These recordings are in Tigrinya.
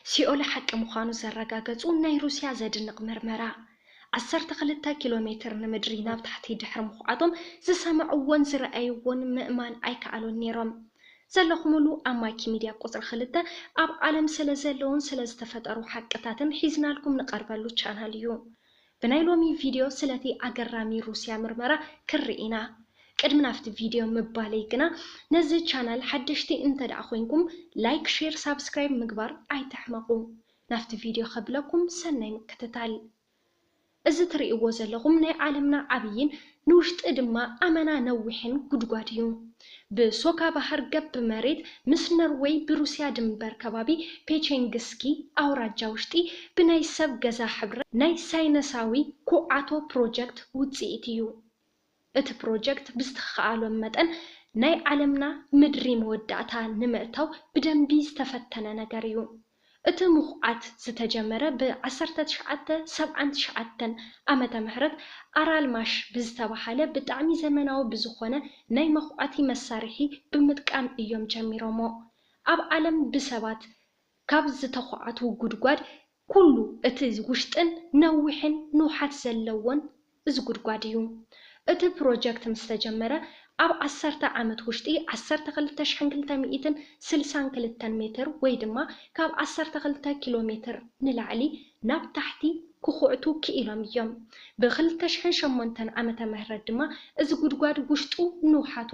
ሲኦል ሓቂ ምዃኑ ዘረጋገጹ ናይ ሩስያ ዘድንቕ መርመራ። ዓሰርተ ክልተ ኪሎ ሜትር ንምድሪ ናብ ታሕቲ ድሕሪ ምኹዓቶም ዝሰምዕዎን ዝረኣይዎን ምእማን ኣይከኣሉን ነይሮም። ዘለኹምሉ ኣብ ማይኪ ሚድያ ቁጽሪ ክልተ ኣብ ዓለም ስለ ዘለውን ስለ ዝተፈጠሩ ሓቅታትን ሒዝናልኩም ንቐርበሉ ቻናል እዩ። ብናይ ሎሚ ቪድዮ ስለቲ ኣገራሚ ሩስያ ምርመራ ክንርኢ ኢና። ቅድሚ ናብቲ ቪድዮ ምባለይ ግና ነዚ ቻናል ሓደሽቲ እንተ ደኣ ኮይንኩም ላይክ፣ ሼር፣ ሳብስክራይብ ምግባር ኣይትሕመቑ። ናብቲ ቪድዮ ከብለኩም ሰናይ ምክትታል። እዚ ትርእይዎ ዘለኹም ናይ ዓለምና ዓብይን ንውሽጢ ድማ ኣመና ነዊሕን ጉድጓድ እዩ። ብሶካ ባህር ገብ መሬት ምስ ነርወይ ብሩስያ ድንበር ከባቢ ፔቼንግስኪ ኣውራጃ ውሽጢ ብናይ ሰብ ገዛ ሕብረት ናይ ሳይነሳዊ ኩዓቶ ፕሮጀክት ውፅኢት እዩ። እቲ ፕሮጀክት ብዝተኸኣሎም መጠን ናይ ዓለምና ምድሪ መወዳእታ ንምእታው ብደንቢ ዝተፈተነ ነገር እዩ። እቲ ምኹዓት ዝተጀመረ ብ ዓሰርተ ትሽዓተ ሰብዓን ትሽዓተን ዓመተ ምህረት ኣራልማሽ ብዝተባሃለ ብጣዕሚ ዘመናዊ ብዝኾነ ናይ መኹዓቲ መሳርሒ ብምጥቃም እዮም ጀሚሮሞ። ኣብ ዓለም ብሰባት ካብ ዝተኹዓቱ ጉድጓድ ኩሉ እቲ ውሽጥን ነዊሕን ንውሓት ዘለዎን እዚ ጉድጓድ እዩ። እቲ ፕሮጀክት ምስ ተጀመረ ኣብ ዓሰርተ ዓመት ውሽጢ ዓሰርተ ክልተ ሽሕን ክልተ ሚእትን ስልሳን ክልተን ሜትር ወይ ድማ ካብ ዓሰርተ ክልተ ኪሎ ሜትር ንላዕሊ ናብ ታሕቲ ክኹዕቱ ክኢሎም እዮም። ብ ክልተ ሽሕን ሸሞንተን ዓመተ ምህረት ድማ እዚ ጉድጓድ ውሽጡ ንውሓቱ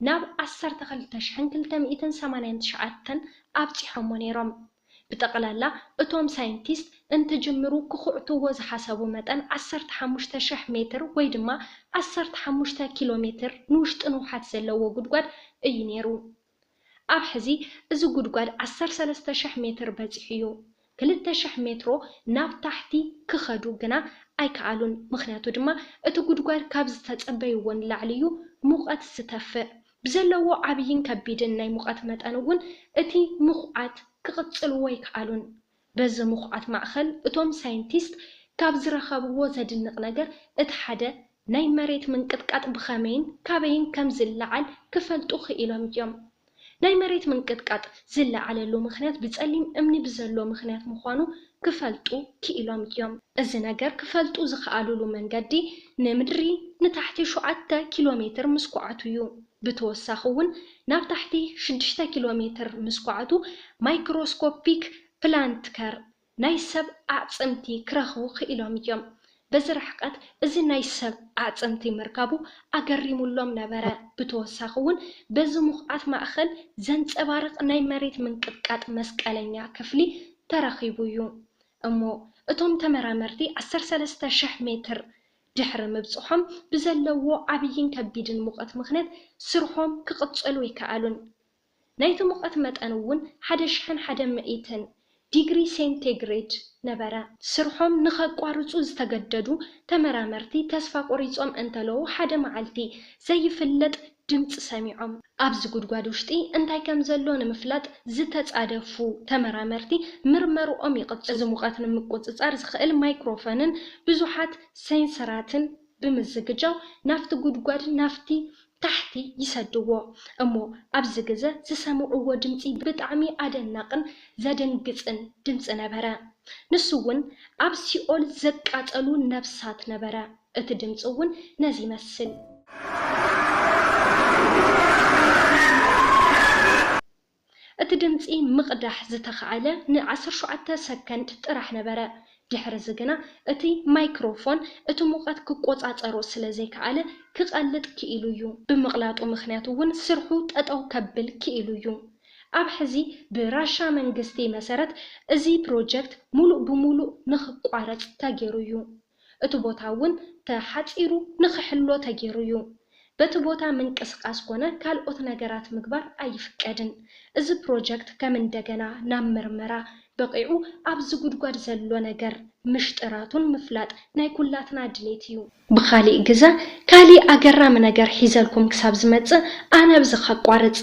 ናብ ዓሰርተ ክልተ ሽሕን ክልተ ሚእትን ሰማንያን ትሽዓተን ኣብፂሖሞ ነይሮም። ብጠቕላላ እቶም ሳይንቲስት እንትጅምሩ ክኹዕትዎ ዝሓሰቡ መጠን ዓሰርተ ሓሙሽተ ሽሕ ሜትር ወይ ድማ ዓሰርተ ሓሙሽተ ኪሎ ሜትር ንውሽጢ ንውሓት ዘለዎ ጉድጓድ እዩ ነይሩ። ኣብ ሕዚ እዚ ጉድጓድ ዓሰርተ ሰለስተ ሽሕ ሜትር በፂሑ እዩ። ክልተ ሽሕ ሜትሮ ናብ ታሕቲ ክኸዱ ግና ኣይከኣሉን። ምኽንያቱ ድማ እቲ ጉድጓድ ካብ ዝተጸበይዎ ንላዕሊ እዩ ሙቐት ዝተፍእ። ብዘለዎ ዓብይን ከቢድን ናይ ሙቐት መጠን እውን እቲ ምኹዓት ክቕጽልዎ ኣይከኣሉን። በዚ ምኹዓት ማእኸል እቶም ሳይንቲስት ካብ ዝረኸብዎ ዘድንቕ ነገር እቲ ሓደ ናይ መሬት ምንቅጥቃጥ ብኸመይን ካበይን ከም ዝለዓል ክፈልጡ ክኢሎም እዮም። ናይ መሬት ምንቅጥቃጥ ዝለዓለሉ ምኽንያት ብጸሊም እምኒ ብዘሎ ምኽንያት ምዃኑ ክፈልጡ ክኢሎም እዮም። እዚ ነገር ክፈልጡ ዝኸኣሉሉ መንገዲ ንምድሪ ንታሕቲ ሸውዓተ ኪሎ ሜትር ምስ ኩዓቱ እዩ። ብተወሳኺ እውን ናብ ታሕቲ ሽዱሽተ ኪሎ ሜትር ምስ ኩዓቱ ማይክሮስኮፒክ ፕላንትከር ናይ ሰብ ኣዕጽምቲ ክረኽቡ ክኢሎም እዮም። በዚ ርሕቀት እዚ ናይ ሰብ ኣዕጽምቲ ምርካቡ ኣገሪሙሎም ነበረ። ብተወሳኺ እውን በዚ ምኹዓት ማእኸል ዘንጸባርቕ ናይ መሬት ምንቅጥቃጥ መስቀለኛ ክፍሊ ተረኺቡ እዩ። እሞ እቶም ተመራመርቲ ዓሰርተ ሰለስተ ሽሕ ሜትር ድሕሪ ምብጽሖም ብዘለዎ ዓብይን ከቢድን ሙቐት ምኽንያት ስርሖም ክቕጽሉ ኣይከኣሉን። ናይቲ ሙቐት መጠን እውን ሓደ ሽሕን ሓደ ሚእትን ዲግሪ ሴንቲግሬድ ነበረ። ስርሖም ንኸቋርጹ ዝተገደዱ ተመራመርቲ ተስፋ ቆሪጾም እንተለዉ ሓደ መዓልቲ ዘይፍለጥ ድምጺ ሰሚዖም። ኣብዚ ጉድጓድ ውሽጢ እንታይ ከም ዘሎ ንምፍላጥ ዝተጻደፉ ተመራመርቲ ምርመርኦም ይቕጽሉ። እዚ ሙቐት ንምቁጽጻር ዝኽእል ማይክሮፎንን ብዙሓት ሴንሰራትን ብምዝግጃው ናብቲ ጉድጓድ ናብቲ ታሕቲ ይሰድዎ። እሞ ኣብዚ ግዘ ዝሰምዕዎ ድምፂ ብጣዕሚ ኣደናቕን ዘደንግፅን ድምፂ ነበረ። ንሱ እውን ኣብ ሲኦል ዘቃፀሉ ነብሳት ነበረ። እቲ ድምፂ እውን ነዚ ይመስል። እቲ ድምፂ ምቕዳሕ ዝተኻዕለ ን ዓሰርተ ሸውዓተ ሰከንድ ጥራሕ ነበረ። ድሕርዚ ግና እቲ ማይክሮፎን እቲ ሙቐት ክቆጻጸሮ ስለ ዘይከኣለ ክቐልጥ ክኢሉ እዩ። ብምቕላጡ ምኽንያት እውን ስርሑ ጠጠው ከብል ክኢሉ እዩ። ኣብ ሕዚ ብራሻ መንግስቲ መሰረት እዚ ፕሮጀክት ሙሉእ ብሙሉእ ንኽቋረጽ ተገይሩ እዩ። እቲ ቦታ እውን ተሓጺሩ ንኽሕሎ ተገይሩ እዩ። በቲ ቦታ ምንቅስቓስ ኮነ ካልኦት ነገራት ምግባር ኣይፍቀድን። እዚ ፕሮጀክት ከም እንደገና ናብ ምርመራ በቒዑ ኣብዚ ጉድጓድ ዘሎ ነገር ምሽጥራቱን ምፍላጥ ናይ ኩላትና ድሌት እዩ። ብኻሊእ ግዘ ካሊእ ኣገራሚ ነገር ሒዘልኩም ክሳብ ዝመጽእ ኣነ ኣብዚ ከቋርጽ።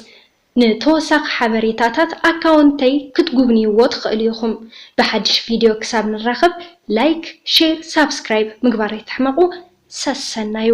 ንተወሳኺ ሓበሬታታት ኣካውንተይ ክትጉብንይዎ ትኽእሉ ኢኹም። ብሓድሽ ቪድዮ ክሳብ ንራኸብ ላይክ፣ ሼር፣ ሳብስክራይብ ምግባር ኣይትሕመቑ። ሰሰናዩ።